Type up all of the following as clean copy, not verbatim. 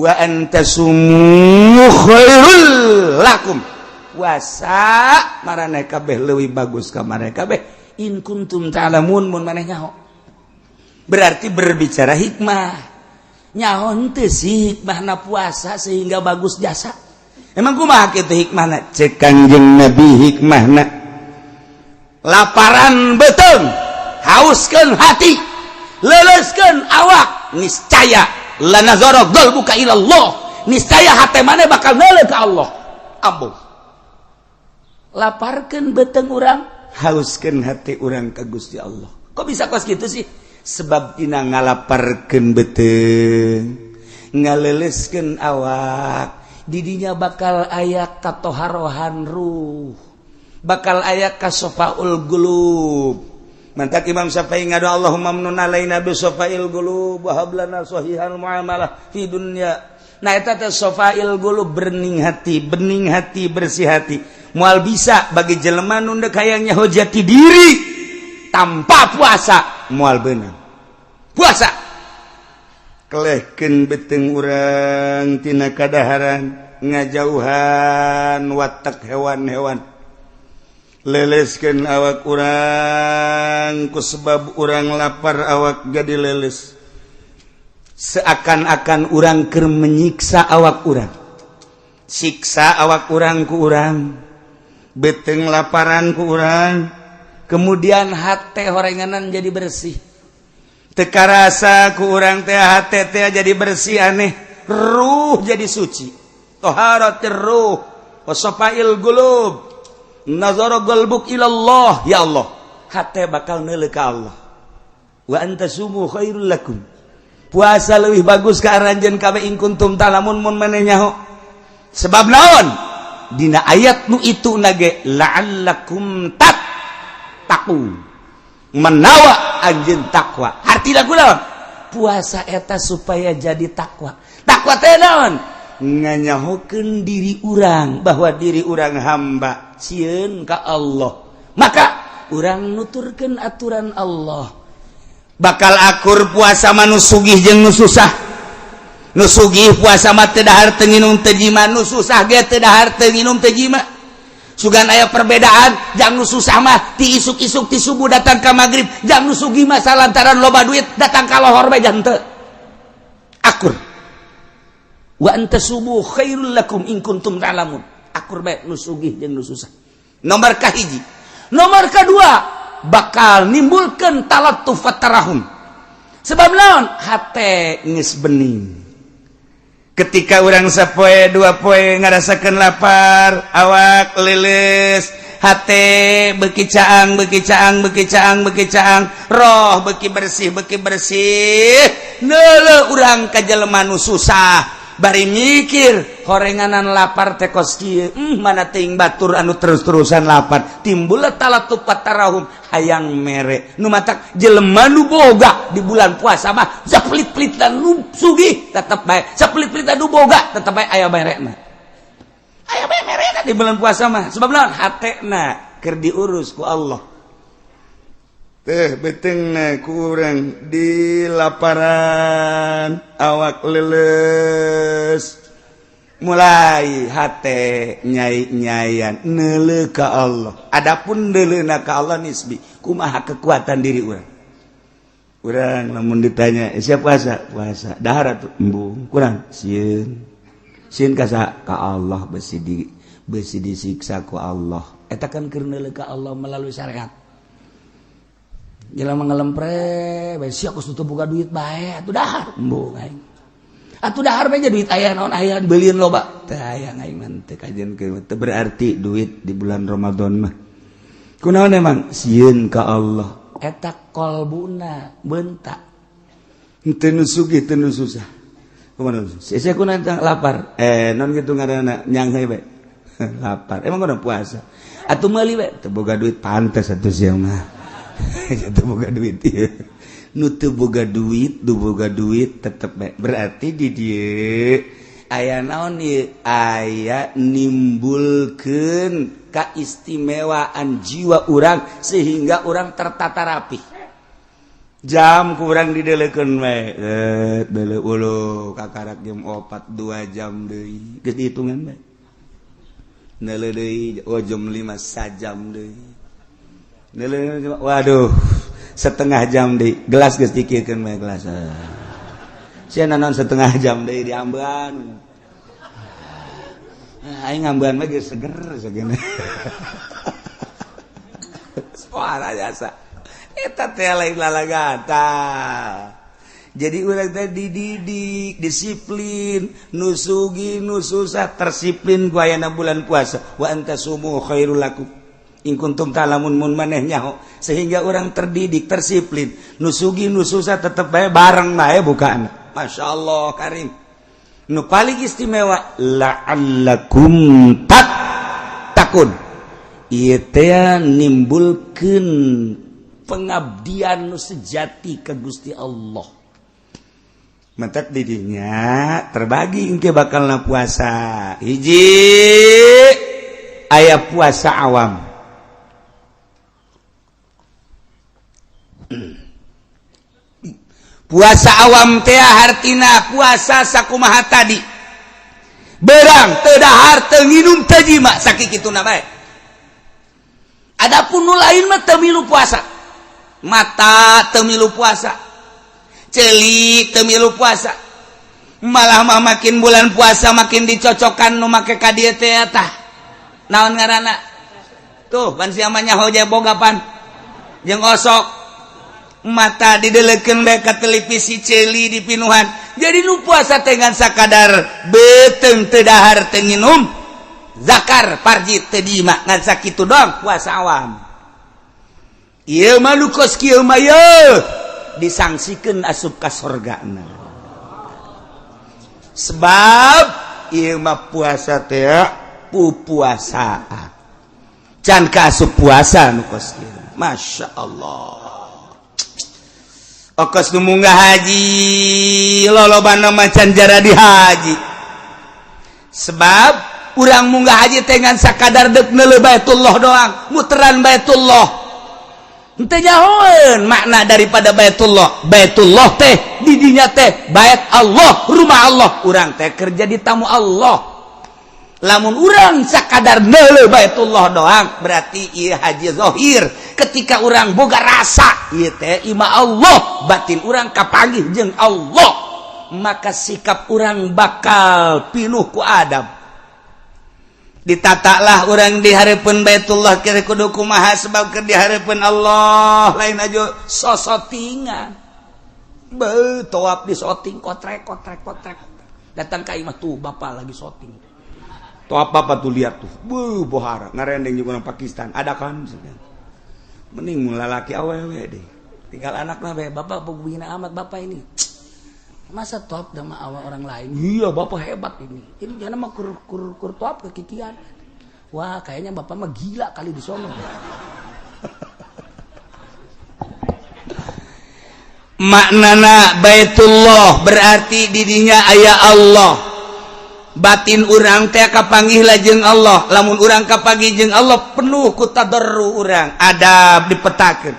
Wa an tasumu khairul lakum, puasa maraneh kabeh leuwih bagus ka maraneh kabeh, in kuntum ta'lamun, mun maneh nyaho. Berarti berbicara hikmah, nyaho henteu sih hikmahna puasa sehingga bagus jasa? Emang kumaha kitu hikmahna? Cek Kangjeng Nabi, hikmahna laparan beuteung, hauskeun hati, leleskeun awak, niscaya lanazara qalbuka ila Allah, niscaya hati maneh bakal neuleuh ka Allah. Ambo laparkeun beuteung urang, hauskeun hati urang ka Gusti Allah. Kok bisa kos gitu sih? Sebab tina ngalaparkeun beuteung, ngaleleskeun awak, didinya bakal aya katoharohan ruh, bakal aya kasofaul qulub. Mantak Imam Syafi'i ngadu, Allahumma mnun alaina bi sofail qulub wa hab lana sahihal muamalah fi dunya. Nah, eta teh sofail qulub, bening hati, bening hati, bersih hati. Moal bisa bagi jelema nu dek hayang nyaho jati diri tanpa puasa, moal beunang. Puasa kelehkeun beuteung urang tina kadaharan, ngajauhan watak hewan-hewan, leleskeun awak urang. Ku sebab urang lapar, awak jadi leles, seakan-akan urang keur menyiksa awak urang, siksa awak urang ku urang, beuteung laparan ku urang, kemudian hate horenganan jadi bersih. Teu karasa ku urang teh hate teh jadi bersih, aneh, ruh jadi suci, toharatir ruh wa safail qulub, nazara qalbuk ilallah. Ya Allah, hate bakal neuleuh ka Allah. Wa an tasumu khairul lakum, puasa lebih bagus ka aranjeun kabeh, in kuntum ta'lamun, mun maneh nyaho. Sebab naon? Dina ayat nu itu nage la'allakum tattaqun, menawa anjeun takwa. Artina kunaon? Puasa eta supaya jadi takwa. Takwa teh naon? Nganyahokeun diri urang bahwa diri urang hamba, sieun ka Allah, maka urang nuturkeun aturan Allah. Bakal akur puasa mah nu sugih jeung nu susah. Nu sugih puasa mah teu dahar, teu nginum, teu jima. Nu susah ge teu dahar, teu nginum, teu jima. Sugan aya perbedaan, jang nu susah mah ti isuk-isuk, ti subuh datang ka maghrib, jang nu sugih mah salantaran loba duit datang ka lohor bae jang teu akur. Wa an tasumu khairul lakum in kuntum ta'lamun, akur bae nu sugih jeung nu susah. Nomor kahiji. Nomor kedua, bakal nimbulkeun talattuf tarahum. Sebab naon? Hate geus bening. Ketika urang sapoe dua poe ngarasakeun lapar, awak leles, hate beki caang, beki caang, beki caang, beki caang, roh beki bersih, beki bersih, neuleuh urang ka jelema nu susah bari mikir horenganan lapar teh kos kieu, mana teuing batur anu terus-terusan lapar. Timbul talattuf tarahum, hayang mere. Nu matak jelema nu boga di bulan puasa mah sapelit-pelit dan nu sugih tetep bae, sapelit-pelit nu boga tetep bae aya merena, aya bae merena di bulan puasa mah. Sebab naon? Hatena keur diurus ku Allah teh, beuteungna ku urang di laparan, awak leles, mulai hate nyai-nyayan neuleuh ka Allah. Adapun neuleuhna ka Allah nisbi, kumaha kekuatan diri urang. Urang lamun ditanya, "Eh, siap puasa?" Puasa dahar atuh embung, kurang sieun. Sieun ka saha? Ka Allah, besi disiksa ku Allah. Eta kan keur neuleuh ka Allah melalui syariat. Jelema ngelempre bae, sia kos teu boga duit bae atuh dahar, embung aing. Atuh dahar bae duit aya naon, aya beulieun loba teu aya aing mah, teu kajian teu berarti duit di bulan Ramadan mah. Kunaon emang? Sieun ka Allah. Eta kolbuna bentak. Teu nu sugih, teu nu susah. Kumaha sia kunaon lapar? Eh, non kitu ngaranna, nyangheui bae. Lapar. Emang kunaon puasa? Atuh meuli bae, teu boga duit. Pantes atuh sia mah. Teu boga duit ieu. Nu teu boga duit, nu boga duit tetep bae. Berarti di dieu aya naon ieu? Aya nimbulkeun kaistimewaan jiwa urang sehingga urang tertata rapi. Jam kurang didelekeun we, deuleu ulu kakarak jam 4, 2 jam deui, geus dihitungan bae. Neuleu deui, oh, jam 5, sajam deui. Neuleu, waduh, setengah jam deui. Gelas geus dikirkeun bae, gelas sia naon, setengah jam deui diambean. Aing ngambean mah geus seger segene. Suara jasa eta teh lain lalagata. Jadi urang teh dididik disiplin, nu sugih nu susah tersiplin ku ayana bulan puasa. Wa an tasumu khairul lakum in kuntum ta'lamun, mun maneh nyaho, sehingga orang terdidik tersiplin, nu sugih nu susah tetep bae bareng bae bukaan. Masya Allah karim. Nu paling istimewa, la'allakum tattaqun. Ieu teh nimbulkeun pengabdian nu sejati ke Gusti Allah. Mentek didinya terbagi engke bakal na puasa. Hiji, aya puasa awam. Puasa awam teh hartina puasa sakumaha tadi, berang teu dahar, teu nginum, teu jima, sakituna bae. Adapun nu lain mah teu milu puasa. Mata teu milu puasa, celik teu milu puasa. Malah mah makin bulan puasa makin dicocokkan nu make ka dieu teh. Tah, naon ngaranna tuh pan sia mah nyaho boga pan jeung osok. Mata didelekeun bae ka televisi, ceuli dipinuhan. Jadi nu puasa teh ngan sakadar beuteung teu dahar, teu nginum, zakar parji teu jima, ngan sakitu doang puasa awam. Ieu mah nu kos kieu mah ye disangsikeun asup ka sorgana, sebab ieu mah puasa teh pupuasaan, can ka asup puasa nu kos kieu. Masya Allah. Okos nu munggah haji, lolobana macan jara di haji, sebab urang munggah haji teh ngan sakadar dek neuleuh Baitullah doang, muteran Baitullah. Henteu nyahoeun makna daripada Baitullah. Baitullah teh didinya teh bait Allah, rumah Allah. Urang teh kerja di tamu Allah. Lamun urang sakadar neuleuh Baitullah doang, berarti ieu haji zahir. Ketika urang boga rasa ieu teh imah Allah, batin urang kapanggih jeung Allah, maka sikap urang bakal pinuh ku adab. Ditatalah orang di hareupeun Baitullah kira kudu kumaha, sebab keur di hareupeun Allah, lain aja sosotingan. Be toap di soting, kotrek kotrek kotrek. Datang ka imah tuh, bapak lagi soting toap, bapak tuh lihat tuh, bu bohara ngarendeng juga orang Pakistan ada kan. Mending lalaki awewe deh, tinggal anak lah. Bapak begini amat, bapak ini masa top sama awal orang lain. Iya, bapak hebat ini jangan mah kur kur kur top kekikian. Wah, kayaknya bapak mah gila kali di sono. Maknana Baitullah berarti didinya aya Allah, batin urang teh kapanggih lajeng Allah. Lamun urang kapanggih jeung Allah, penuh ku tadarru, urang adab dipetakeun.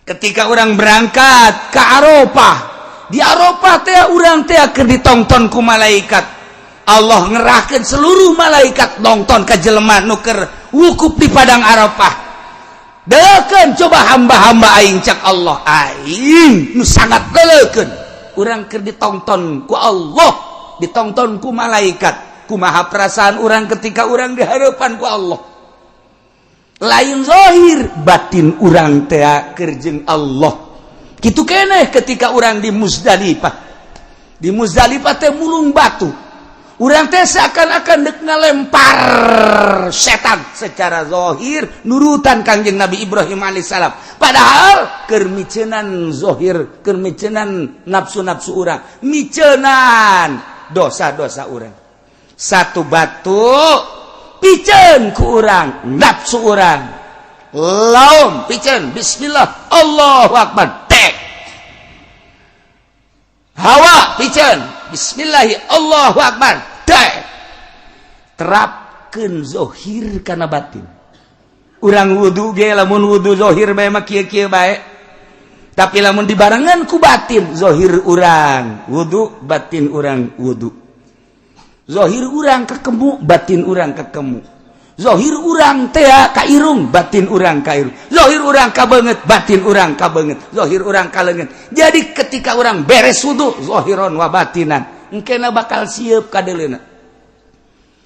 Ketika orang berangkat ke Arafah, di Arafah teh urang teh keur ditonton ku malaikat. Allah ngerahkeun seluruh malaikat nonton ka jelema nu keur wukuf di padang Arafah. Deukeun coba hamba-hamba aing, cak Allah, aing nu sangat deukeun. Urang keur ditonton ku Allah, ditonton ku malaikat, kumaha perasaan urang ketika urang di hadapan ku Allah? Lain zahir, batin urang teh keur jeung Allah. Gitu keneh ketika urang di Muzdalifah. Di Muzdalifah teh mulung batu, urang teh seakan-akan dek ngalempar setan. Secara zahir nurutan Kangjeng Nabi Ibrahim alaihissalam, padahal keur micenan zahir, keur micenan nafsu-nafsu urang, micenan dosa-dosa urang. Satu batu piceun ku urang nafsu urang, laum piceun, bismillah Allahu akbar, tek. Hawa piceun, bismillahi Allahu akbar, tek. Terapkeun zahir kana batin. Urang wudu ge, lamun wudu zahir bae mah kieu-kieu bae. Tapi lamun dibarengan ku batin, zohir urang wudu, batin urang wudu. Zohir urang kekemu, batin urang kekemu. Zohir urang teh ka irung, batin urang ka irung. Zohir urang ka beungeut, batin urang ka beungeut. Zohir urang ka leungeun. Jadi ketika urang beres wudu zohiron wa batinan, engkena bakal siap kadeleuna.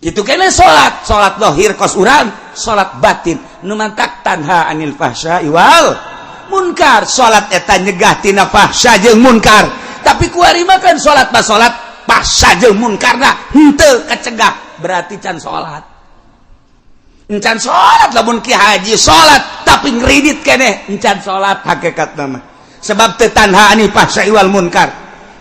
Itu kena salat, salat zahir kos urang, salat batin nu mantak tanha anil fahsya wal munkar. Salat eta nyegah tina fahsya jeung munkar. Tapi kuari mah kan salat mah salat, fahsya jeung munkarna henteu kecegah, berarti can salat. Encan salat lamun ki haji salat tapi ngridit keneh, encan salat hakikat nama, sebab teu tanha anil fahsya wal munkar.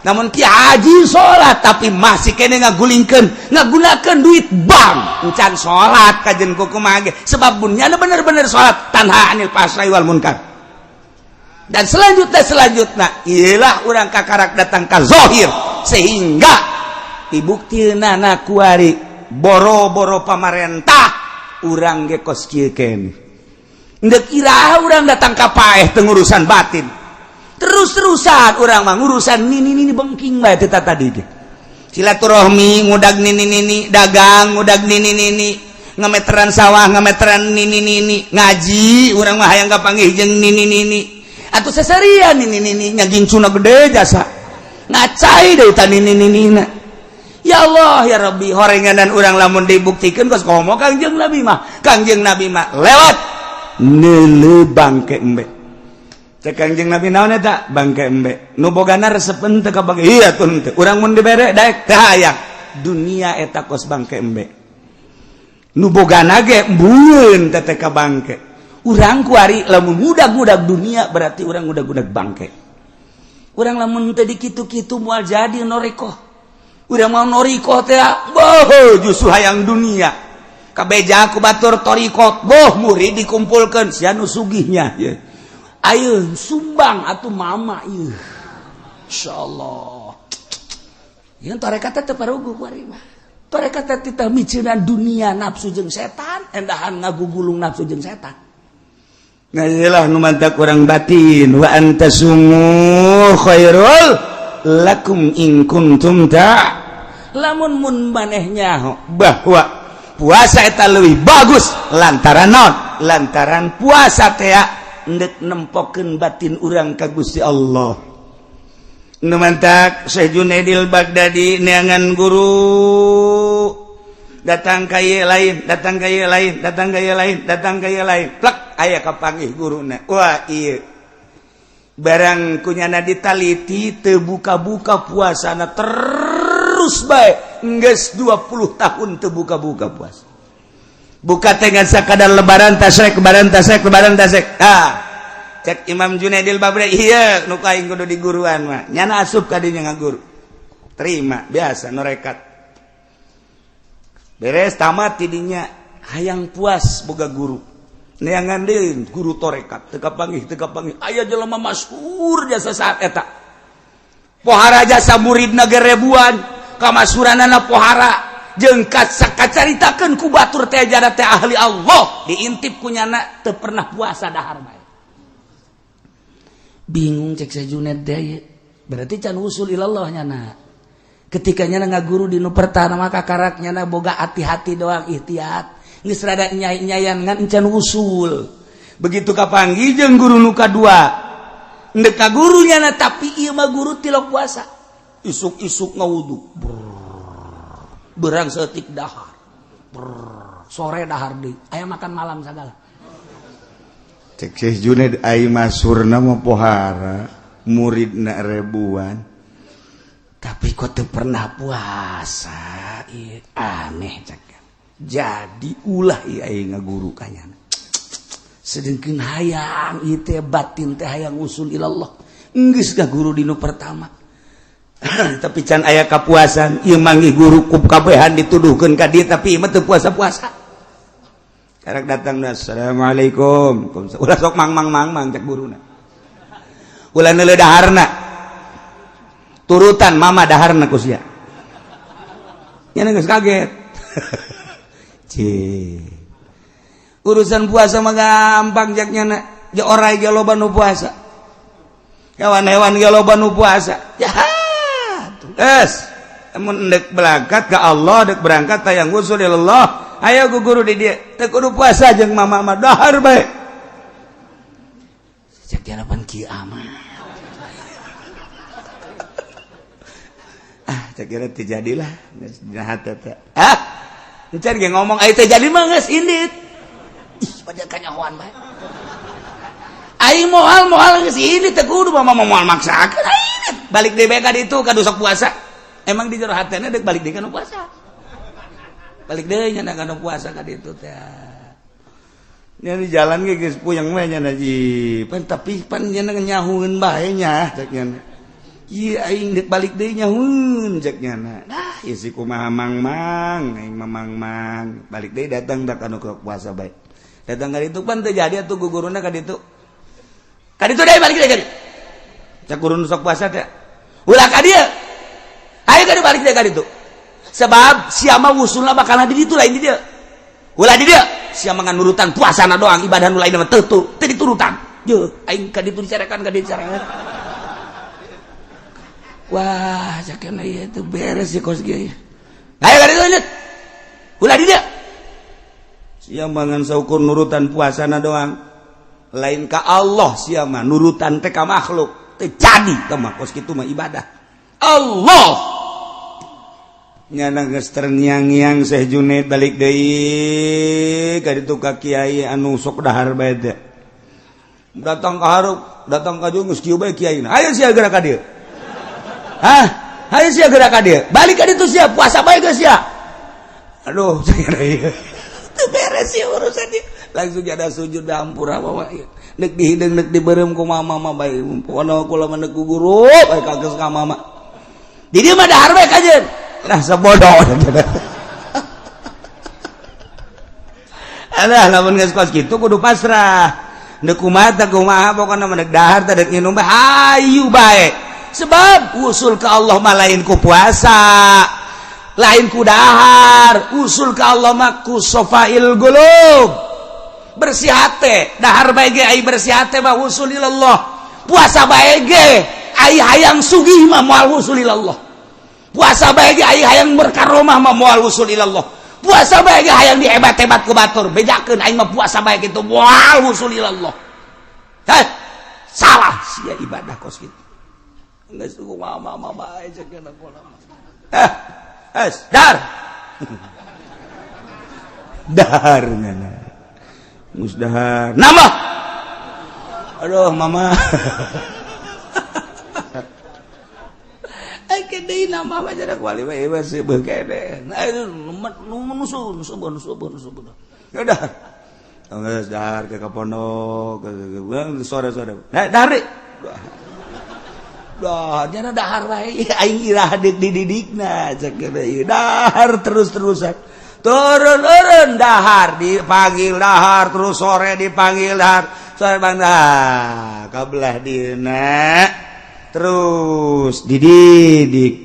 Namun ki haji salat tapi masih keneh ngagulingkeun, ngagunakeun duit bank, encan salat kajen kumaha ge, sebab bunyana bener-bener salat tanha anil fahsya wal munkar. Dan selanjutnya, selanjutnya ialah urang kakarak datang ka zohir, sehingga dibuktina kuari boro-boro pamarentah, urang ge kos kieu keneh. Ndek iraha urang datang ka paeh teu ngurusan batin? Terus-terusan urang mah ngurusan nini nini, bengking bae teh tadi ge. Silaturahmi ngudag nini nini, dagang ngudag nini nini, ngameteran sawah ngameteran nini nini, ngaji urang mah hayang kapanggih jeung nini nini atau seserian nini nini, nyagincuna gede jasa ngacai deui ta nini nini. Ya Allah ya Rabbi, horenganan urang lamun dibuktikan kos komo Kangjeng Nabi mah. Kangjeng Nabi mah lewat neuleu bangke embe. Cek Kangjeng Nabi, "Naon eta?" "Bangke embe." "Nu bogana resepen teu ka bangke?" "Iya tuh henteu." "Urang mun dibere daek teu hayang?" Dunia eta kos bangke embe, nu bogana ge embungeun teh ka bangke. Urang kuari lamun ngudag-ngudag dunia, berarti urang ngudag-ngudag bangke. Urang lamun teu dikitu-kitu moal jadi norikoh. Udah mau noriko teh, boh, justru hayang dunia. Kabeja ku batur torikot, boh, murid dikumpulkan, sia nu sugihnya ye. Ayo sumbang atuh mama ieu. Insyaallah yang tarekat teh teu paruguh kuari mah. Tarekat teh titah miceunan dunia, nafsu jeung setan, endahan ngagugulung nafsu jeung setan. Nah, iyalah nu mantak urang batin. Wa antasumu khairul lakum in kuntum ta lamun mun manehnya bahwa puasa eta leuwih bagus lantaran naon? Lantaran puasa teh endek nempokeun batin urang ka Gusti Allah. Nu mantak Syekh Junaidil Baghdadi neangan guru, datang ka ieu lain, datang ka ieu lain, datang ka ieu lain, datang ka ieu lain, plek aya kapanggih guruna. Wah, ieu barang kunyana ditaliti teu buka-buka puasana, terus bae geus 20 tahun teu buka-buka puasa. Buka teh ngan sakadar Lebaran, Tasrek, Lebaran, Tasrek, Lebaran, Tasrek. Ah, cek Imam Junaidil Baghdadi, "Ieu nu aing kudu diguruan mah." Nyana asup ka dinya ngaguru, terima biasa norekat. Beres tamat tidinya hayang puas boga guru. Neangan deui guru torekat, teu kapanggih, teu kapanggih. Aya jelema masyhur jasa saat eta, pohara jasa, muridna ge ribuan, kamasuranana pohara jeung kacaritakeun ku batur teh jada teh ahli Allah. Diintip ku nyana teu pernah puasa, dahar bae. Bingung cek Syekh Junaid teh, berarti can usul ilallah nyana. Ketika nyana ngaguru di nu pertama, maka karak nyana boga hati-hati doang, ikhtiat geus rada nyai-nyayan, ngan encan usul. Begitu kapanggih jeung guru nu kadua, ndek ka guru nyana, tapi ieu mah guru tilok puasa, isuk-isuk ngawudu, berang setik dahar. Brrr, sore dahar deui, aya makan malam sagala. Cek Syekh Junaid, "Ai masurna mah pohara, muridna ribuan, tapi kok teu pernah puasa? Ieu aneh," cek. "Jadi ulah ieu aing ngaguru ka nyana." Sedengkeun hayang ieu teh, batin teh hayang usul ilallah. Geus guru di nu pertama, tapi can aya kapuasan. Ieu manggih guru ku kabehan dituduhkeun ka dieu, tapi ieu mah teu puasa-puasa. Karak datang, "Assalamualaikum." "Ulah sok mang mang mang mang," cek guruna. "Ulah neuleuh daharna, turutan mama daharna ku sia." Nya geus kaget. Cih. Urusan puasa mah gampang, jaknya na. Ja orai ge loba nu puasa. Hewan-hewan ge loba nu puasa. Jahat. Es, mun dek berangkat ke Allah, dek berangkat tayang usul Allah. Ayo ku guru di dieu, teu kudu puasa jeung mama mah dahar bae. Cek pan kieu amat. Ah, cek kira teu jadilah geus dina hate teh. Ah, encan ge ngomong aya teu jadi mah geus indit. Ih, pada kanyahoan bae. Aing moal moal geus ini teu kudu mama moal maksakeun aing balik deui bae ka ditu ka sok puasa. Emang di jero hatena deuk balik deui ka nu puasa. Balik deui nya ka nu puasa ka ditu teh. Nya di jalan ge geus puyeng we nya ji. Pan tapi pan nya nyahueun bae nya cek nya. Ieu aing deuk balik deui nyahueun cek nya. Nah, ieu si kumaha mang-mang, aing mah mang-mang. Balik deui datang da ka nu puasa bae. Datang ka ditu pan teu jadi atuh guguruna ka ditu. Ka ditu deui balik deui ka ditu. Cek guru nu sok puasa teh. Ulah ka dieu. Ayo ka balik deui ka ditu. Sebab sia mah wusulna bakal di ditu lain di dieu. Ulah di dieu. Sia mah ngan nurutan puasana doang, ibadah nu lain mah teu teu diturutan. Yeuh, aing ka ditu dicarekan ka dieu dicarekan. Wah, cek ieu teu beres sih kos kieu. Ayo ka ditu lanjut. Ulah di dieu. Sia mah ngan saukur nurutan puasana doang. Lain ka Allah sia mah nurutan teh ka makhluk teu jadi teh mah kos kitu mah ibadah Allah nyana geus terngiang-ngiang Syekh Junaid balik deui ka ditu ka kiai anu sok dahar bae teh datang ka hareup datang ka dieu geus kieu bae kiaina ayo sia geura ka dieu hah ayo sia geura ka dieu balik ka ditu sia puasa bae geus sia aduh teu beres sia urusan ieu langsung ada sujud hampura bawa nek dihideng nek diberem ku mama mah bae pokona kula mah nek guru bae kageus ka mama di dieu mah dahar bae kajeun nah sabodo alah lamun geus kos kitu kudu pasrah nek kumaha teh kumaha pokona mah nek dahar teh dek nginum bae hayu bae sebab usul ka Allah mah lain ku puasa lain ku dahar usul ka Allah mah ku sofail qulub bersih hate dahar bae ge ai bersih hate mah wusul ilallah puasa bae ge ai hayang sugih mah moal wusul ilallah puasa bae ge ai hayang berkaromah mah moal wusul ilallah puasa bae ge hayang dihebat-hebat ku batur bejakeun aing mah puasa bae kitu moal wusul ilallah heh salah sia ibadah kos kitu geus kumaha mah bae ceuk kula eh es dar dahar ngana musdahar nama aduh mama ai deui nama mah jarak wali mah ieu seubeuh kene nah nu nusun nusun udah geus dahar ke pondok sore-sore nah dahar dah nyana dahar bae aing irah deuk dididikna cek ieu dahar terus-terusan turun-turun dahar dipanggil dahar terus sore dipanggil dahar sore bang dah kabelah dina terus dididik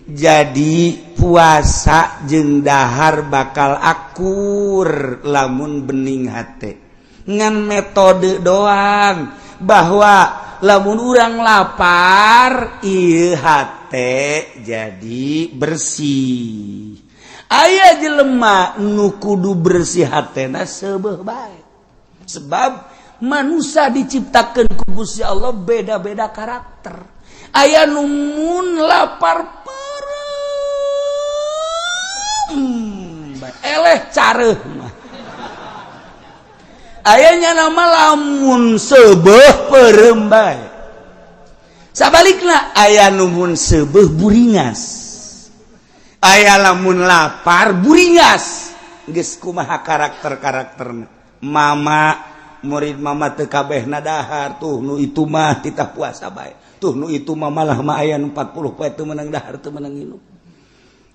jadi puasa jeung dahar bakal akur lamun bening hate ngan metode doang bahwa lamun urang lapar ieu hate jadi bersih. Aya jelema nu kudu bersih hatena seubeuh bae. Sebab manusia diciptakeun ku Gusti Allah beda-beda karakter. Aya nu mun lapar peureum bae eleh careuh mah. Aya nya nama lamun seubeuh peureum bae. Sabalikna aya nu mun seubeuh buringas. Aya lamun lapar buringas geus kumaha karakter-karakterna mama murid mama teu kabehna dahar tuh nu itu mah titah puasa bae tuh nu itu mah malah mah aya nu 40 poe teu meunang dahar teu meunang nginum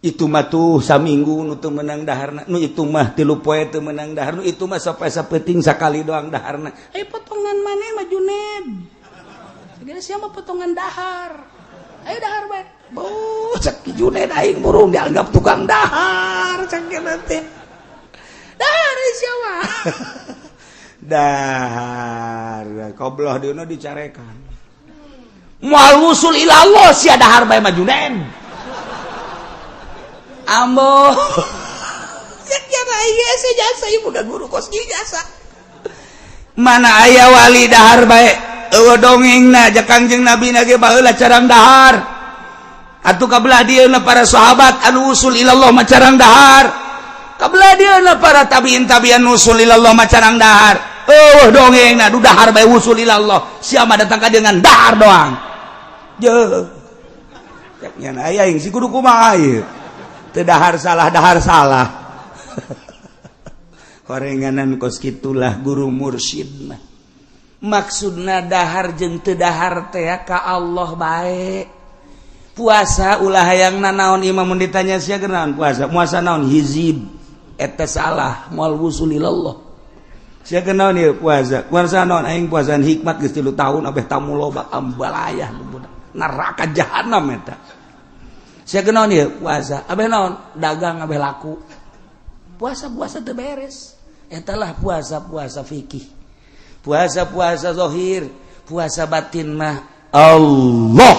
itu mah tuh saminggu nu teu meunang daharna nu itu mah 3 poe teu meunang dahar nu itu mah sampai sapeting sakali doang daharna aya potongan maneh mah Juned segala sia mah potongan dahar ayo dahar bae. Oh, cek Juned aing burung dianggap tukang dahar cek nanti. Dahar siapa? Dahar kobloh dieuna dicarekan. Moal wusul ilallah sia dahar bae mah, Junaid. Ambo ya jasa ibu guru kos jasa. Mana aya wali dahar bae? Eueuh dongengna. Ja Kangjeng Nabi na ge baheula carang dahar atuh. Kabelah dieuna para sahabat anu usul ilallah mah carang dahar. Kabelah dieuna para tabiin tabian usul ilallah mah carang dahar. Eueuh dongengna du dahar bae usul ilallah. Siapa datang ka dengan dahar doang je? Cek nya aya yang si kudu kumaha ieu? Teu dahar salah, dahar salah. Horenganan kos kitulah guru mursyid mah. Maksudna dahar jeung teu dahar teh ka Allah bae. Puasa ulah hayang nanaon. Imam mun ditanya, "Sia naon puasa? Puasa naon?" Hizib eta salah, moal wusul ilallah. "Sia naon ieu puasa? Puasa naon?" "Aing puasaan hikmat geus 3 tahun abeh tamu loba." Ambalayah, neraka jahanam eta. "Sia naon ieu puasa? Abeh naon? Dagang abeh laku." Puasa puasa teu beres. Etalah puasa puasa fikih, puasa puasa zohir. Puasa batin mah Allah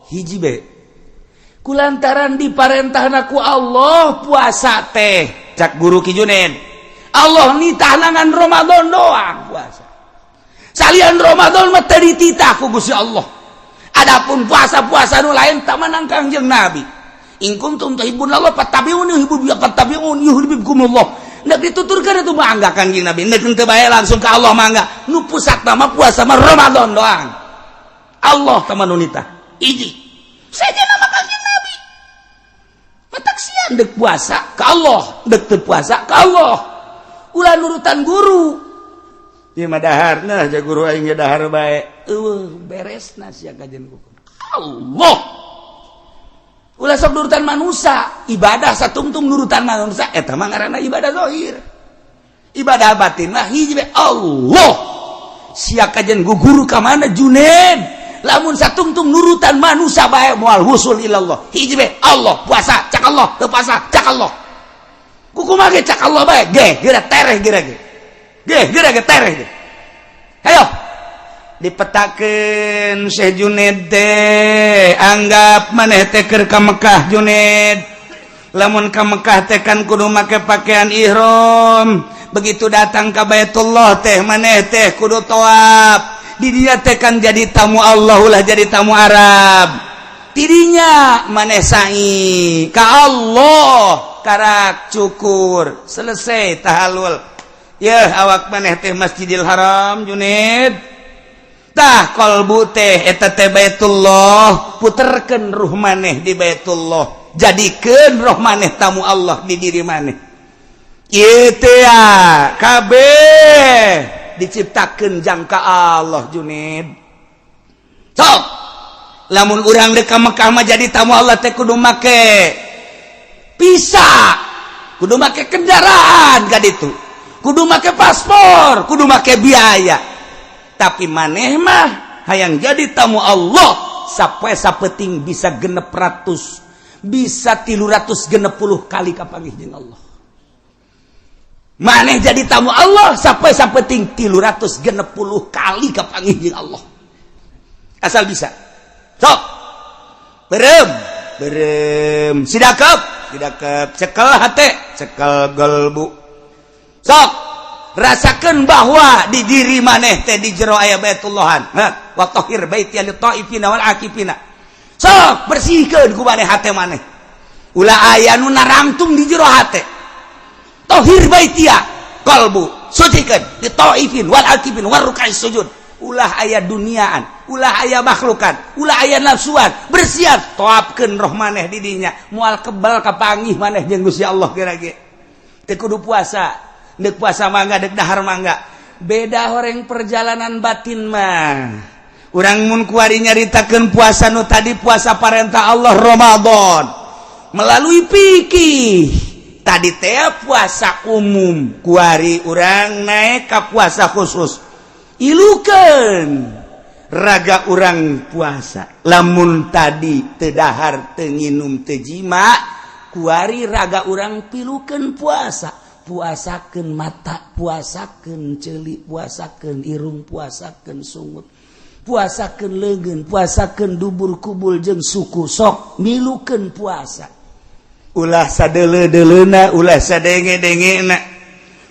hiji be. Kulantaran diparentahna ku Allah puasa teh, cak guru Ki Junaid, Allah nitah ngan Ramadan doang puasa. Salian Ramadan mah teu dititah ku Gusti Allah. Adapun puasa-puasa nu lain tak menang Kangjeng Nabi, "In kuntum tuhibbunallah fattabi'uni fattabi'un yuhibbukumullah." Nek dituturkan itu mangga Kangjeng Nabi, nek teu bae langsung ke Allah mangga. Nu pusat nama puasa mah Ramadan doang. Allah teman nitah hiji saja nama Kangjeng Nabi. Matak sian dek puasa ke Allah, dek teu puasa ke Allah. Ulah nurutan guru. Ieu mah dahar, nah ja guru aing ge dahar bae. Eueuh beresna sia kajian hukum Allah. Ulah sok nurutan manusia. Ibadah satungtung nurutan manusia eta mah ngaranna ibadah zahir. Ibadah batin mah hiji bae, Allah. Sia kajian guru ka mana, Junaid? Lamun satungtung nurutan manusia bae moal wusul ilallah. Hiji bae, Allah. Puasa cak Allah, teu puasa cak Allah, kumaha ge cak Allah bae ge. Geura tereh, geura ge ge, geura ge tereh ge. Hayo dipetakeun Syekh Junaid teh. Anggap maneh teh keur ka Mekah, Junaid. Lamun ka Mekah teh kan kudu make pakaian ihram. Begitu datang ka Baitullah teh, maneh teh kudu tawaf di dia teh kan. Jadi tamu Allah, ulah jadi tamu Arab. Tidinya maneh sa'i ka Allah, karak cukur, selesai tahalul ya. Awak maneh teh Masjidil Haram, Junaid. Tah, kolbu teh eta teh Baitullah. Puterkeun ruh maneh di Baitullah, jadikeun roh maneh tamu Allah di diri maneh. Ieu teh ya kabeh diciptakeun jangka Allah, Junaid. Sok lamun urang dek ka Mekah mah, jadi tamu Allah teh kudu make visa, kudu make kendaraan ka ditu, kudu make paspor, kudu make biaya. Tapi maneh mah hayang jadi tamu Allah sampai sapeting bisa 600, bisa 360 kali kapanggih jeung Allah. Maneh jadi tamu Allah sampai sapeting 360 kali kapanggih jeung Allah, asal bisa. Sok berem berem, sidakep sidakep, cekel hate, cekel gelbu. Sok rasakan bahwa di diri maneh teh di jero aya Baitullahan. Wa tahhir baiti lit taifina wal akifina. Sok bersihkeun ku maneh hate maneh, ulah aya nu narangtung di jero hate. Tahhir baitia, qalbu sucikeun, li taifin wal akifin war ruk'is sujud. Ulah aya duniaan, ulah aya makhlukan, ulah aya nafsuan. Bersiap, toapkeun roh maneh di dinya, moal kebal kapanggih maneh jeung Gusti Allah. Geura ge teu kudu puasa. Dek puasa mangga, dek dahar mangga. Beda horeng perjalanan batin mah. Urang mun kuari nyaritakeun puasa nu tadi, puasa parentah Allah Ramadan melalui fikih tadi teh puasa umum, kuari urang naik ka puasa khusus. Ilukeun raga urang puasa. Lamun tadi teu dahar, teu nginum, teu jima, kuari raga urang pilukeun puasa. Puasakeun mata, puasakeun ceuli, puasakeun irung, puasakeun sungut. Puasakeun leungeun, puasakeun dubur kubul jeung suku, sok milukeun puasa. Ulah sadeuleu-deuleuna, ulah sadenge-dengena,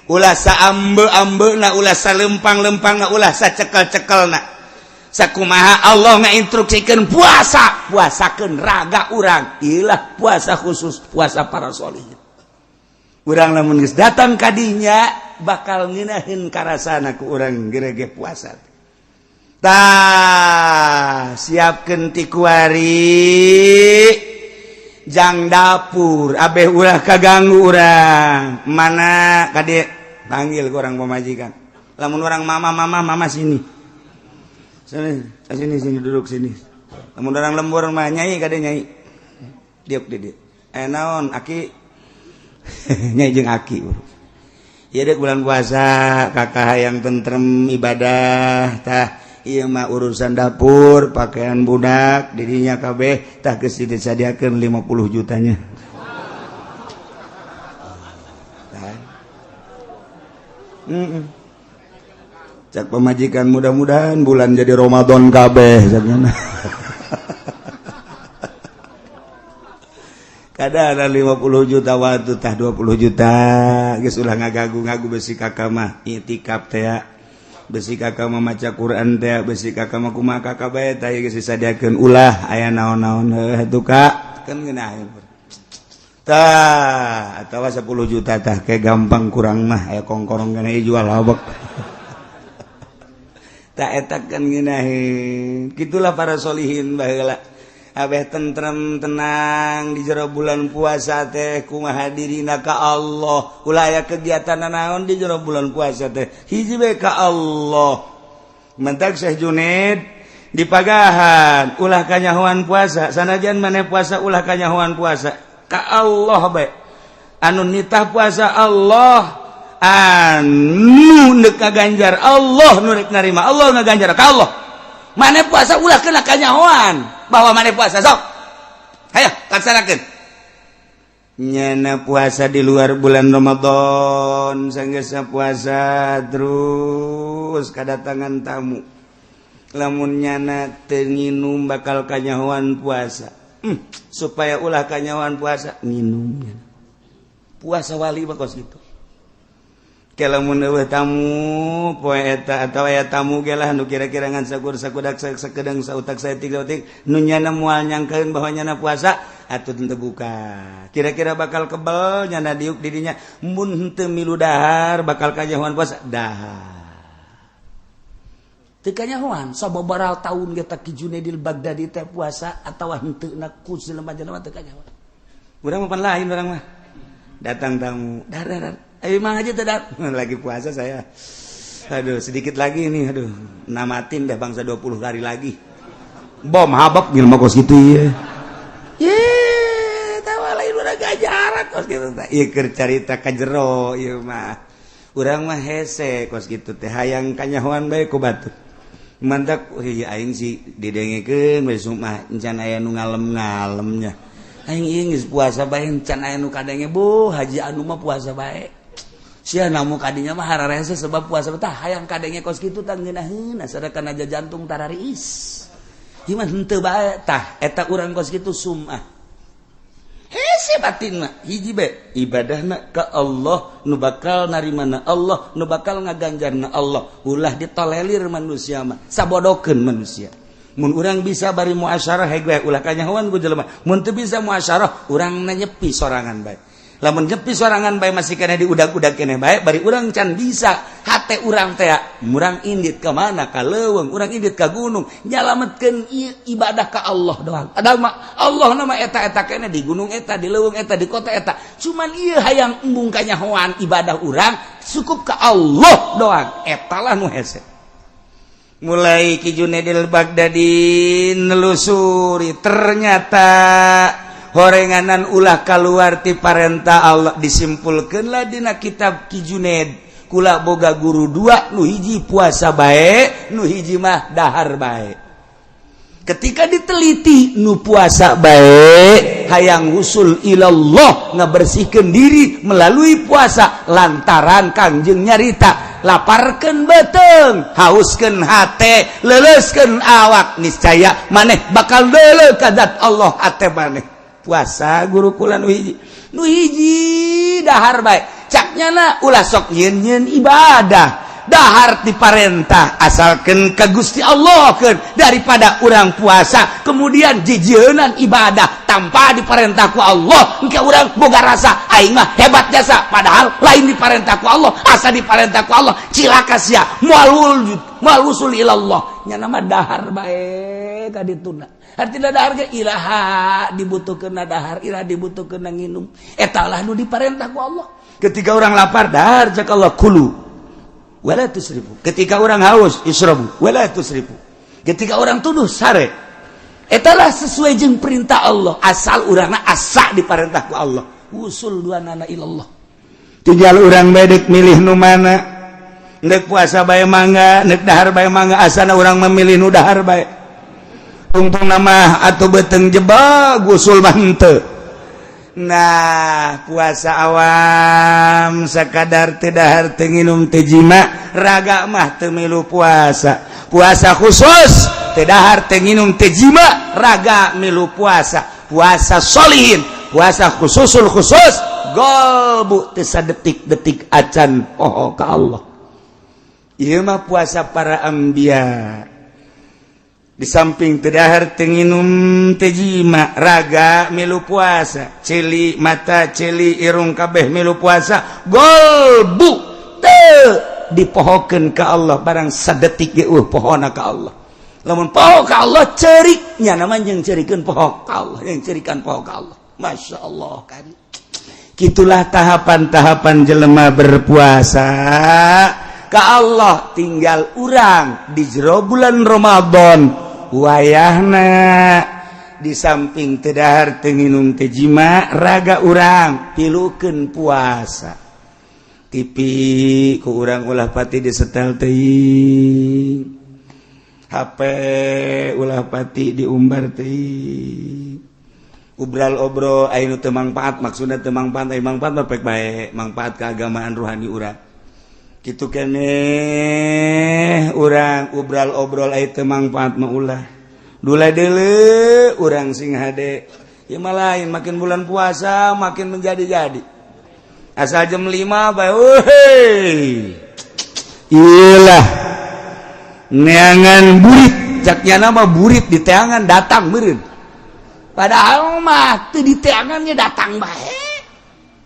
ulah saambe-ambena, ulah salempang-lempangna, ulah sacekel-cekelna. Sakumaha Allah ngainstruksikeun puasa, puasakeun raga urang. Ilah puasa khusus, puasa para sholihin. Urang lamun geus datang kadinya bakal ngeunaheun karasana ku urang gerege puasa. Tah, siapkeun ti kuari jang dapur abeh ulah kaganggu urang. Mana kade panggil ku orang pemajikan. Lamun orang mama, mama, mama, sini sini sini sini, duduk sini. Lamun orang lembur mah nyai, kade nyai, diuk di dieu. Eh, naon, aki? Nyai jeung aki. Ieu dek bulan puasa, kakak yang tentrem ibadah. Tah, ieu mah urusan dapur, pakaian budak dirinya kabeh, tah geus disadiakeun 50 jutanya. Tah. Cak pemajikan, mudah-mudahan bulan jadi Ramadan kabeh caknya. Kada ada 50 juta waktu, tah 20 juta geus, ulah ngagagu-ngagu, besi kakak mah itikaf teh ya. Besi kakak mah maca Quran teh, besi kakak mah kumaha kakak bae, tah geus disadiakeun, ulah aya naon-naon heuh atuh kak kan ngeunaheun. Tah, atawa 10 juta, tah kayak gampang kurang mah aya kongkorong kana jual habek. Tah, eta kan ngeunaheun. Kitulah para solihin baheula, abeh tentrem, tenang di jero bulan puasa teh. Kumaha dirina ka Allah, ulah aya kegiatan naon di jero bulan puasa teh, hiji bae ka Allah. Mentak Syekh Junaid dipagahan ulah kanyahoan puasa. Sanajan maneh puasa, ulah kanyahoan puasa, ka Allah bae. Anu nitah puasa Allah, anu neuk kaganjar Allah, nu rek narima Allah, ngaganjar ka Allah. Maneh puasa ulah kena kanyahoan bahwa maneh puasa. Sok hayo laksanakeun. Nyana puasa di luar bulan Ramadan, sanggeusna puasa terus kedatangan tamu, lamun nyana teu nginum bakal kanyahoan puasa. Supaya ulah kanyahoan puasa, nginum nyana. Puasa wali mah kos kitu. Lamun eueuh tamu poe eta atawa aya tamu ge lah nu kira-kira ngan sakur sakudak sakedeng sautak saeutik sautik nu nyana moal nyangkeun bahwa nyana puasa, atuh teu buka. Kira-kira bakal kebel nyana diuk didinya, mun henteu milu dahar bakal kanyahoan puasa, dahar. Teu kanyahoan. Sababaraha taun ge Ki Junaidil Baghdadi teh puasa atawa henteu na ku jelema-jelema teu kanyahoan. Urang mah pan lain, urang mah datang tamu, dar dar dar. Ayo mang aja tidak lagi puasa saya. Aduh, sedikit lagi ini, aduh, namatin deh bangsa 20 hari lagi. Bom habak jelema kos kitu ieu. Ye, tawa lain urang gajaran kos kitu teh. Ieu keur carita ka jero ieu mah. Urang mah hese kos kitu teh, hayang kanyahoan bae ku batur. Mantak ieu aing sih didengekeun we mah encan aya nu ngalem-ngalemnya. Aing ieu geus puasa bae encan aya nu kadenge, bu haji anu mah puasa bae. Sia namu kadinya mah hararese sebab puasa tah hayang kadenge kos kitu tah ngeunaheun sadakan aja jantung tarariis. Gimana henteu bae tah eta urang kos kitu sumah. Hese batin mah hiji bae ibadahna ka Allah, nu bakal narimana Allah, nu bakal ngaganjarna Allah. Ulah ditolelir manusia mah, sabodokeun manusia. Mun urang bisa bari muasyarah hege ulah kanyahoan ku jelema. Mun teu bisa muasyarah, urang nyepi sorangan bae. Lamun nyepi sorangan bae masih kena diudag-udag keneh bae, bari urang can bisa hate urang teh murang indit ka mana, ka leuweung, urang indit ka gunung, nyalametkeun ibadah ka Allah doang. Ada mah Allah nama eta-eta keneh di gunung eta, di leuweung eta, di kota eta. Cuman ieu hayang embung kanyahoan ibadah urang cukup ka Allah doang. Eta lah nu hese. Mulai Ki Junaidil Baghdadi nelusuri, ternyata horenganan ulah keluar ti parentah Allah. Disimpulkanlah dina kitab Ki Junaid, kula boga guru dua, nu hiji puasa bae, nu hiji mah dahar bae. Ketika diteliti, nu puasa bae hayang usul ilallah, ngabersihkan diri melalui puasa, lantaran Kangjeng nyarita Laparkeun beuteung, hauskeun hate, leuleuskeun awak, niscaya maneh bakal deuleu ka zat Allah hate maneh. Puasa guru kula nu hiji, nu hiji dahar bae. Cak nyana ulah sok nyieun-nyieun ibadah, dahar diparentah asalkan ke Gusti Allah kan, daripada urang puasa kemudian jijienan ibadah tanpa diperintah ku Allah. Engke urang boga rasa aing mah hebat jasa, padahal lain diperintah ku Allah. Asa diperintah ku Allah, cilaka sia, moal moal wusul ilallah. Nya nama dahar bae ka dituna. Artinya dahar ge ilaha dibutuhkeun dahar, ilaha dibutuhkeun nginum. Eta lah nu diperintah ku Allah. Ketika orang lapar, dahar, cak Allah, kulu wala tusrifu. Ketika orang haus, isrobu wala tusrifu. Ketika orang tunduh, sare. Etalah sesuai jeung perintah Allah, asal urangna asa diperintah ku Allah, usul dua nana ilallah. Tinggal urang bedek milih nu mana. Nek puasa bae mangga, nek dahar bae mangga, asana urang memilih nu dahar bae. Tungtung nama atau beuteung jebak, usul mah henteu. Nah, puasa awam sekadar teu dahar, teu nginum, teu jima, raga mah teu milu puasa. Puasa khusus teu dahar, teu nginum, teu jima, raga milu puasa. Puasa solihin, puasa khususul khusus, golbu teu sadetik-detik acan poho ka Allah. Ieu mah puasa para anbiya. Di samping teu dahar, teu nginum, teu jima, raga milu puasa, ceuli mata, ceuli irung, kabeh milu puasa. Golbu teu dipohokeun ka Allah barang sadetik ge eueuh pohona ka Allah. Lamun poho ka Allah, ceuriknya namanya yang ceurikeun poho ka Allah, yang ceurikan poho ka Allah. Masya Allah kan. Gitulah tahapan-tahapan jelema berpuasa ke Allah. Tinggal urang di jero bulan Ramadan wayahna, di samping teu dahar, teu nginum, teu jima, raga urang pilukeun puasa. TV ku urang ulah pati disetel teuing, HP ulah pati diumbar teuing, obral obrol anu teu mangpaat. Maksudna teu mangpaat, aya mangpaat mah pek bae, mangpaat keagamaan, ruhani urang kitu keneh. Urang obral obrol aya teu mangpaat mah ulah. Dula deuleu urang sing hade. Ya mah lain, makin bulan puasa makin menjadi-jadi. Asal jam 5 bae, weh, iyalah neangan burit. Caknya nama burit di teangan datang meureun, padahal mah teu di teangannya datang bae.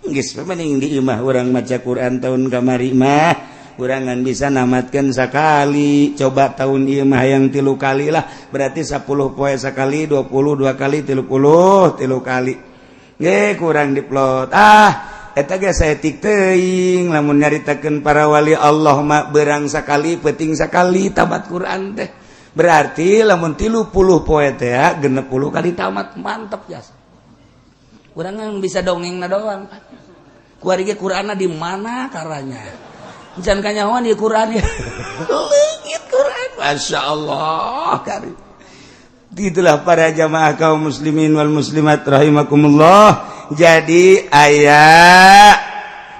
Geus mending di imah urang maca Quran. Tahun kamari mah urang ngan bisa namatkan sekali. Coba tahun ieu mah yang 3 kali lah, berarti 10 poe sekali, 22 kali, 30 3 kali ge kurang diplot. Ah, eta ge saeutik teuing. Lamun nyaritakeun para wali Allah mah berang sekali, penting sekali tamat Quran teh. Berarti lamun 30 poe teh 60 kali tamat, mantep jasa. Urang bisa dongeng na doang. Kuari ge Qur'anna di mana karanya? Jangan kanyahoan di Quran ya. Leungit Quran. Masya Allah. Kari. Itulah para jamaah kaum muslimin wal muslimat rahimakumullah. Jadi aya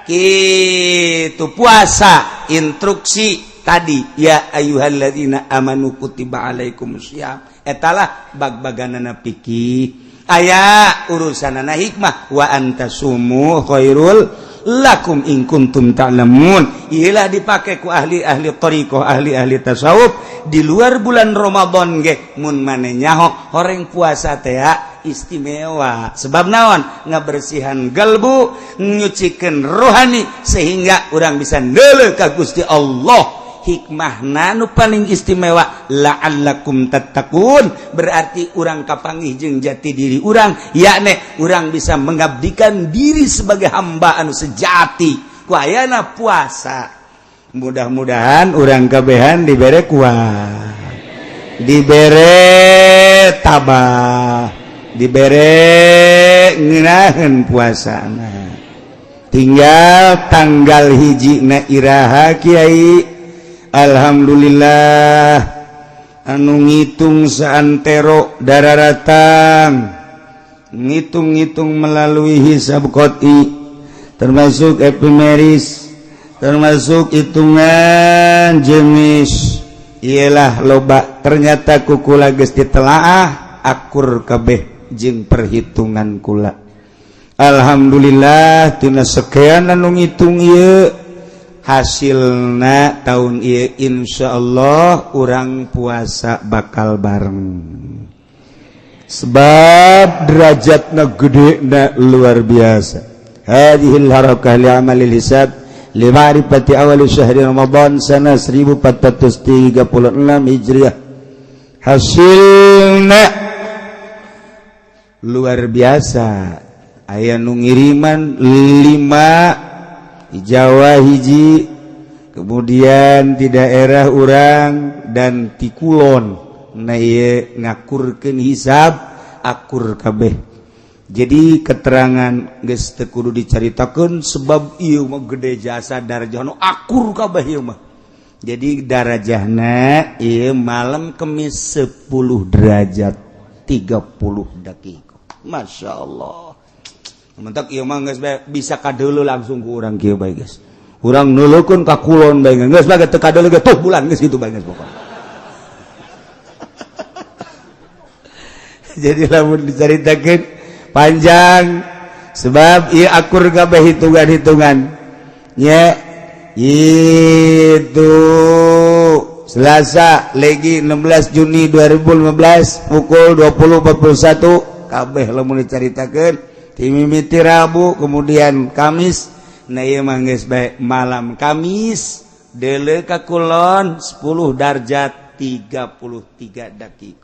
kitu puasa, instruksi tadi, ya ayyuhalladzina amanu kutiba alaikumusiyam. Etalah bag-baganana fikih. Aya urusanana hikmah, wa antasumu khairul lakum in kuntum ta'lamun. Iyalah dipake ku ahli-ahli thariqah, ahli-ahli tasawuf di luar bulan Ramadan ge. Mun mane nyaho horeng puasa teh istimewa, sebab naon? Ngabersihan galbu, nyucikeun rohani, sehingga urang bisa neuleuh ka Gusti Allah. Hikmah nu paling istimewa, la'allakum tattaqun, berarti urang kapanggih jeung jati diri urang, yakni urang bisa mengabdikan diri sebagai hamba anu sejati ku ayana puasa. Mudah-mudahan urang kabehan dibere kuat, dibere tabah, dibere ngeunaheun puasana. Tinggal tanggal 1 na iraha, Kiai? Alhamdulillah, anu ngitung saantero dararatang, ngitung-ngitung melalui hisab qot'i, termasuk epimeris. Termasuk hitungan jenis ialah loba, ternyata ku kula geus ditelaah akur kabeh jeung perhitungan kula. Alhamdulillah, tina sekian anu ngitung ieu hasilna tahun ieu Insya Allah urang puasa bakal bareng, sebab derajatna gede na luar biasa. Hadhil harakah li amalil hisab li ma'rifati awal syahri Ramadan sana 1436 Hijriah, hasilna luar biasa. Aya nu ngiriman 5 di Jawa, hiji kemudian di daerah urang dan ti kulon. Nah, ieu ngakurkeun hisab akur kabeh. Jadi keterangan geus teu kudu dicaritakeun, sebab ieu mah gede jasa darajah nu akur kabeh ieu mah. Jadi darajahna ieu malam Kemis 10 derajat 30 detik. Masya Allah. Mentak ieu mah geus bisa kadeuleu langsung ku urang kieu bae geus. Urang neuleukeun ka kulon bae geus bae, teu kadeuleu ge tuh bulan geus kitu bae geus pokona. Jadi lamun dicaritakeun panjang, sebab ieu akur kabeh hitungan-hitungan nya. Itu Selasa legi 16 Juni 2015 pukul 20.41 kabeh lamun dicaritakeun timimiti Rabu, kemudian Kamis. Nah, ieu mah geus bae malam Kamis deuleu ka kulon 10 derajat 33 detik.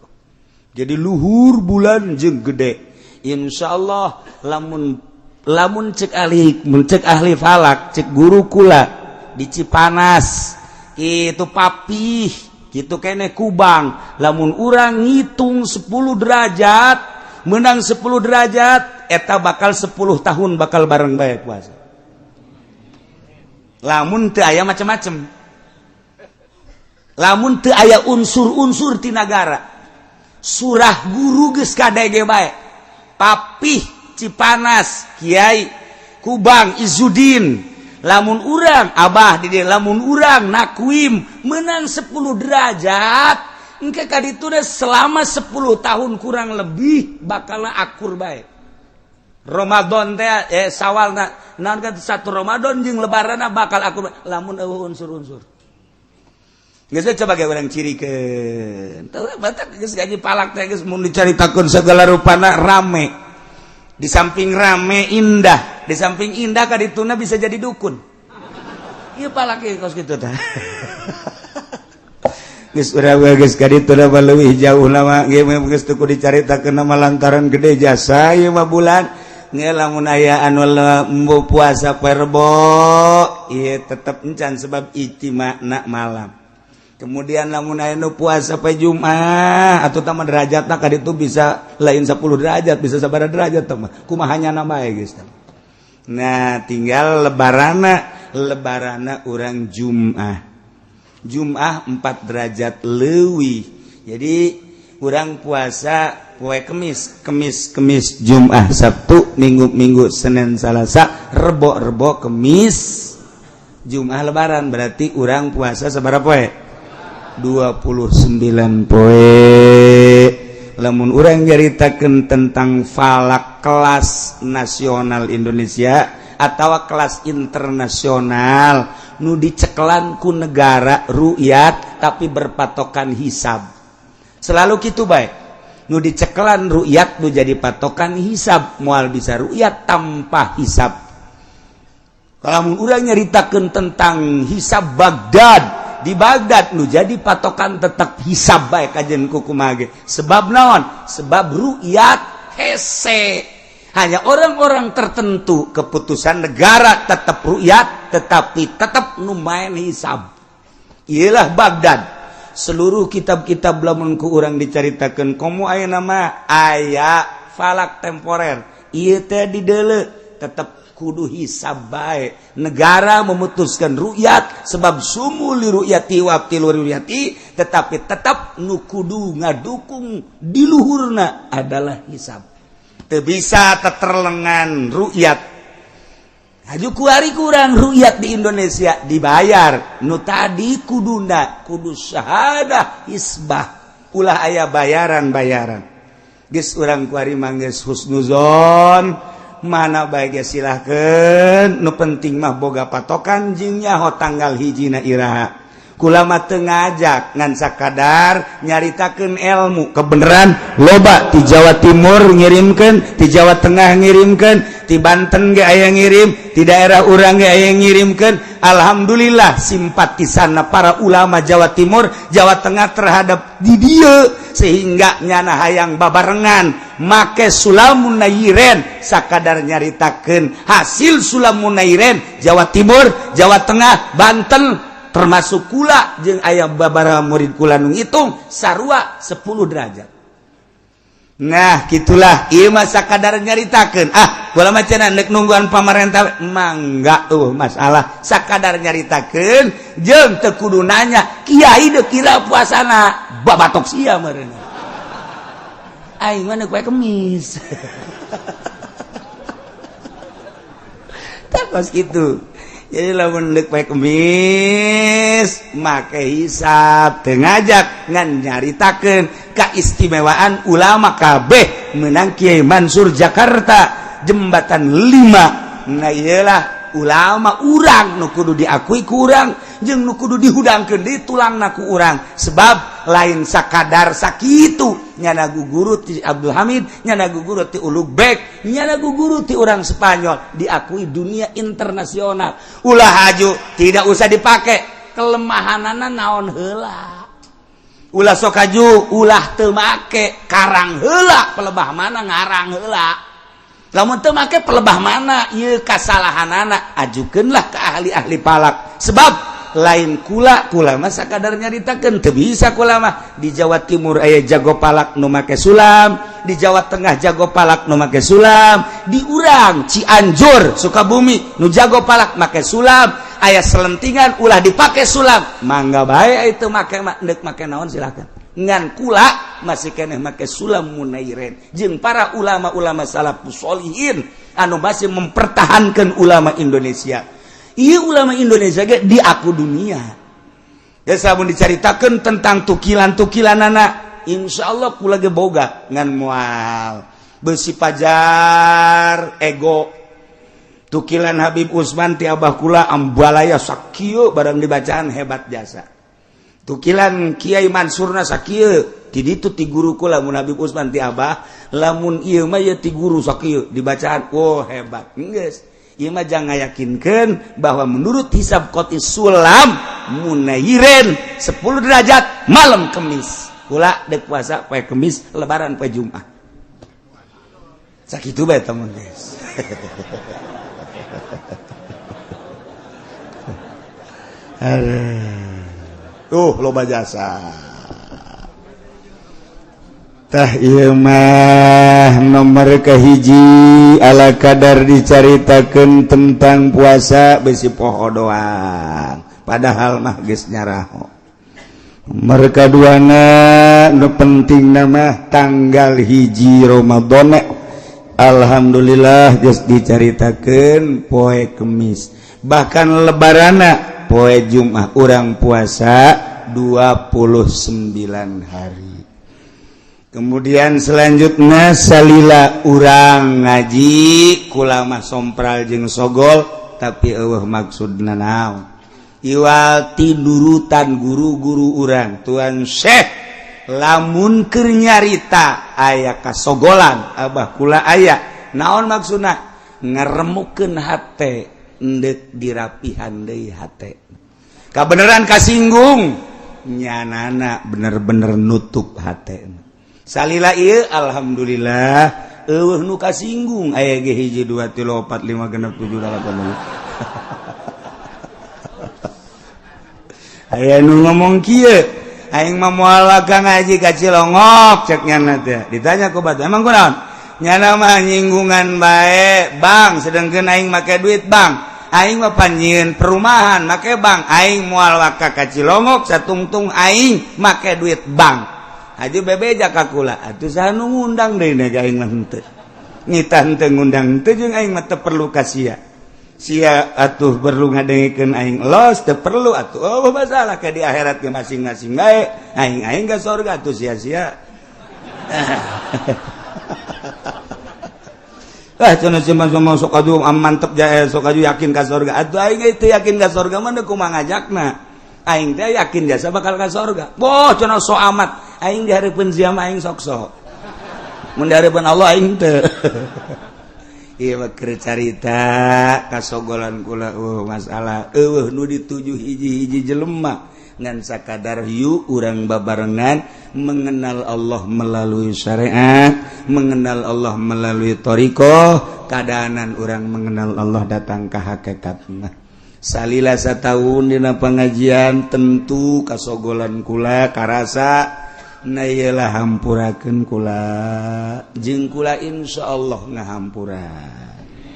Jadi luhur bulan jeung gede. Insya Allah lamun lamun cek ahli, mun cek ahli falak, cek guru kula di Cipanas itu, Papih gitu kene, Kubang, lamun urang ngitung 10 derajat menang 10 derajat, eta bakal 10 tahun bakal bareng bae puasa, lamun teu aya macem-macem, lamun teu aya unsur-unsur ti nagara. Surah guru geus kadege bae, Papih, Cipanas, Kiai Kubang Izudin, lamun urang Abah di dieu, lamun urang nakuim menang 10 derajat engke ka ditu selama 10 tahun kurang lebih bakal akur bae Ramadan teh, Sawal naon kan satu Ramadan jeung Lebaran bakal akur bae, lamun euweuh unsur-unsur. Geus coba ge urang cirikeun. Teu batak geus gaji palak teh geus mun dicaritakeun segala rupana rame. Di samping rame indah, di samping indah kadituna bisa jadi dukun. Ieu palak ieu kos kitu tah. Geus urang geus kadituna mah leuwih jauh lama ge geus teu kudu dicaritakeun mah, lantaran gede jasa ieu mah bulan. Nge lamun aya anu embo puasa poe Rebo ieu tetep encan, sebab ijtima'na malam. Kemudian lamun aya nu puasa poe Jumat atau tama derajatna ka ditu bisa lain 10 derajat, bisa sabaraha derajat teh mah kumaha nya bae geus. Nah, tinggal lebarana, lebarana urang Jumat, Jumat 4 derajat leuwih. Jadi urang puasa poe Kemis, Kemis, Kemis, Jumat, Sabtu, Minggu, Minggu, Senin, Salasa, Rebo, Rebo, Kemis, Jumat Lebaran, berarti urang puasa sabaraha poe? 29 poe. Lamun urang nyaritakeun tentang falak kelas nasional Indonesia atau kelas internasional nu dicekelan ku negara rukyat tapi berpatokan hisab, selalu gitu bae. Nu dicekelan rukyat nu jadi patokan hisab, moal bisa rukyat tanpa hisab. Kalau urang nyaritakeun tentang hisab Baghdad, di Baghdad nu jadi patokan tetap hisab bae kajen kumaha ge. Sebab naon? Sebab rukyat hese hanya orang-orang tertentu, keputusan negara tetap rukyat tetapi tetap nu main hisab ialah Baghdad. Seluruh kitab-kitab lamun ku urang dicaritakeun, komo aya nama aya falak temporer ieu teh dideuleu tetap kudu hisab bae. Negara memutuskan rukyat sebab sumu li rukyati wa abtilu rukyati, tetapi tetap nu kudu ngadukung di luhurna adalah hisab. Teu bisa teterlengan rukyat. Haju kuari kurang rukyat di Indonesia dibayar. Nu tadi kuduna kudu syahadah isbah, ulah aya bayaran-bayaran. Geus urang kuari mah geus husnuzon, mana bae ge silahkeun, nu penting mah boga patokan jeung nyaho tanggal hijina iraha. Kula mah teu ngajak, ngan sakadar nyaritakeun ilmu kebenaran. Loba ti Jawa Timur ngirimkeun, ti Jawa Tengah ngirimkeun, ti Banten ge aya ngirim, ti daerah urang ge aya ngirimkeun. Alhamdulillah, simpatisanna para ulama Jawa Timur, Jawa Tengah terhadap di dieu, sehingga nyana hayang babarengan make sulamun nairen. Sakadar nyaritakeun hasil sulamun nairen Jawa Timur, Jawa Tengah, Banten, termasuk kula jeung aya babaraha murid kula nu ngitung sarua 10 derajat. Nah, gitulah, ieu mah sakadar nyaritakeun. Ah, kula mah cenah nek nungguan pamarentah, mangga, tuh masalah. Sakadar nyaritakeun jeung teu kudu nanya kiai deuk kira puasana, babatok sia meureun. Aing mah poe Kemis. Tah kos kitu. Jadi lamun deuk poe Kemis make hisab, teu ngajak, ngan nyaritakeun kaistimewaan ulama kabeh menang Kiai Mansur Jakarta Jembatan 5. Nah, iyalah ulama urang nu kudu diakui ku urang jeung nu kudu dihudangkeun di tulangna ku urang, sebab lain sakadar sakitu nyana guru ti Abdul Hamid, nyana guru ti Ulugbek, nyana guru ti urang Spanyol, diakui dunia internasional. Ulah haju tidak usah dipakai kelemahanana naon heula, ulah sok haju, ulah teu make karang heula pelebah mana, ngarang heula. Lamun teu make pelebah mana, ieu kasalahanana ajukeunlah ke ahli-ahli palak, sebab lain kula. Kula mah sakadar nyaritakeun, teu bisa kula mah. Di Jawa Timur aya jago palak nu make sulam, di Jawa Tengah jago palak nu make sulam, di urang Cianjur Sukabumi nu jago palak make sulam. Aya selentingan ulah dipake sulam, mangga bae itu make mah, deuk make naon silakan. Ngan kula masih keneh make sulam munairen jeung para ulama-ulama salafus solihin anu masih mempertahankan ulama Indonesia. Iya, ulama Indonesia ge diaku dunia. Ya, samun dicaritakeun tentang tukilan-tukilan anak, insya Allah kula ge boga, ngan moal besi pajar ego. Tukilan Habib Usman ti abah kula ambalaya sakieu, barang dibacaan hebat jasa. Tukilan Kiai Mansurna sakieu, ti ditu ti guru kula. Mun Habib Usman ti abah, lamun ieu mah ieu ti guru sakieu, dibacaan, oh hebat. Geus, ieu mah jangan yakinkeun bahwa menurut hisab qoti sulam munairen 10 derajat malam Kemis. Kula dek puasa poe Kemis, lebaran poe Jumat. Sakitu bae temen, guys. Tuh loba jasa. Tah, ieu mah nomor kahiji, ala kadar dicaritakeun tentang puasa, besi poho doang, padahal mah geus nyaraho. Nomor kaduana, nu penting nama tanggal 1 Ramadan, alhamdulillah geus dicaritakeun poe Kemis, bahkan lebarana poe Jumat, urang puasa 29 hari. Kemudian selanjutnya, salila urang ngaji, kula mah sompral jeung sogol, tapi eueuh maksudna naon, iwal tidurutan guru-guru urang, Tuan Syekh. Lamun keur nyarita aya kasogolan, abah kula aya naon maksudna, ngeremukeun hate, endek dirapihan deui hate. Kabeneran kasinggung, nyanana bener-bener nutup hate. Salila ieu, alhamdulillah eueuh nu kasinggung. Aya ge 1 2 3 4 5 6 7 8. Aya nu ngomong kieu, "Aing mah moal ka ngaji ka Cilongok," cek nyana teh. Ditanya ku batur, "Emang kunaon?" "Nyana mah nyinggungan bae, Bang, sedengkeun aing make duit bank. Aing mah panjieun perumahan make bank. Aing moal waka ka Cilongok satungtung aing make duit bank." Haji bebeja ka kula, "Atuh saha nu ngundang deui? Ka aing mah henteu, ngita henteu ngundang henteu, jeung aing mah teu perlu ka sia." Sia atuh perlu ngadengekeun aing los teu perlu atuh. Oh, masalah ke di akhirat ge masing-masing bae. Aing aing ka surga atuh sia-sia. Ah cenah cuma sok aju mantep jae sok aju yakin ka surga. Atuh aing teu yakin ka surga mah kumaha ngajakna. Aing teh yakin jasa bakal ka surga. Boh cenah sok amat. Aing di hareupeun sia mah aing sok-sok. Mun di hareupeun Allah aing teu. Ieu mah keur carita kasogolan kula masalah eueuh nu dituju hiji-hiji jelema ngan sakadar yuk urang babarengan mengenal Allah melalui syariat, mengenal Allah melalui thariqah, kadanan urang mengenal Allah datang ka hakikatna. Salila satahun dina pengajian tentu kasogolan kula karasa na iyalah hampurakeun kula jeung kula insyaallah ngahampura.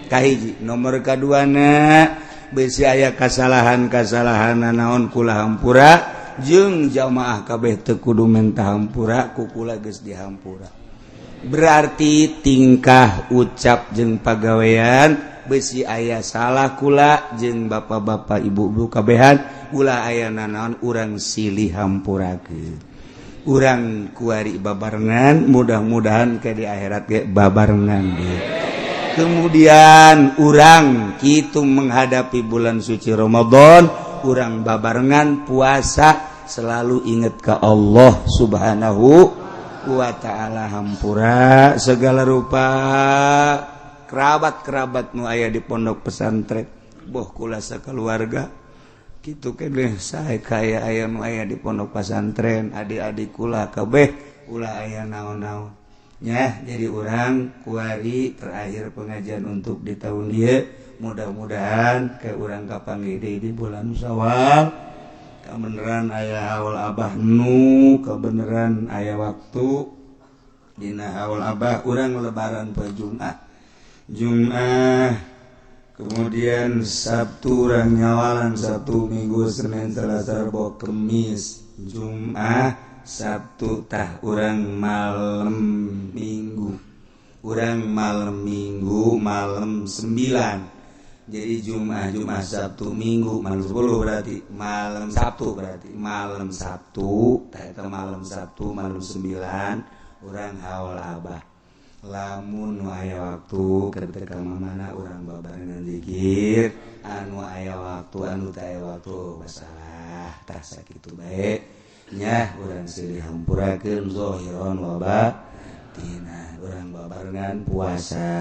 Kahiji nomor kaduana besi aya kasalahan-kasalahan naon kula hampura jeung jamaah kabeh teu kudu menta hampura ku kula geus dihampura. Berarti tingkah ucap jeung pagawean besi aya salah kula jeung bapak-bapak ibu-ibu kabehan ulah aya nanaon urang silih hampurakeun. Urang kuari babarengan mudah-mudahan ke di akhirat ge babarengan ge. Kemudian urang kitu menghadapi bulan suci Ramadan, urang babarengan puasa selalu ingat ke Allah Subhanahu wa ta'ala, hampura segala rupa kerabat-kerabat nu aya di pondok pesantren boh kula sakeluarga kitu keneh sae kaya aya nu aya di pondok pesantren adik-adik kula kabeh ulah aya naon-naon nya. Jadi urang kuari terakhir pengajian untuk di tahun ieu, mudah-mudahan ke urang kapanggih deui di bulan Syawal, kebeneran aya haul Abah nu kebeneran aya waktu dina haul Abah urang lebaran poe Jumat Jumat, kemudian Sabtu urang nyawalan, Sabtu Minggu Senin Selasa Rebo Kemis Jumat Sabtu tah urang malam Minggu, urang malam Minggu malam 9. Jadi Jumat Jumat Sabtu Minggu malam 10 berarti malam Sabtu, berarti malam Sabtu tah eta malam Sabtu malam 9 urang haul Abah. Lamun nu aya waktu ketika mana urang babarengan zikir, anu aya waktu anu teu aya waktu masalah tah sakitu bae nya. Urang silih hampurakeun zahiran wa batina, urang babarengan puasa.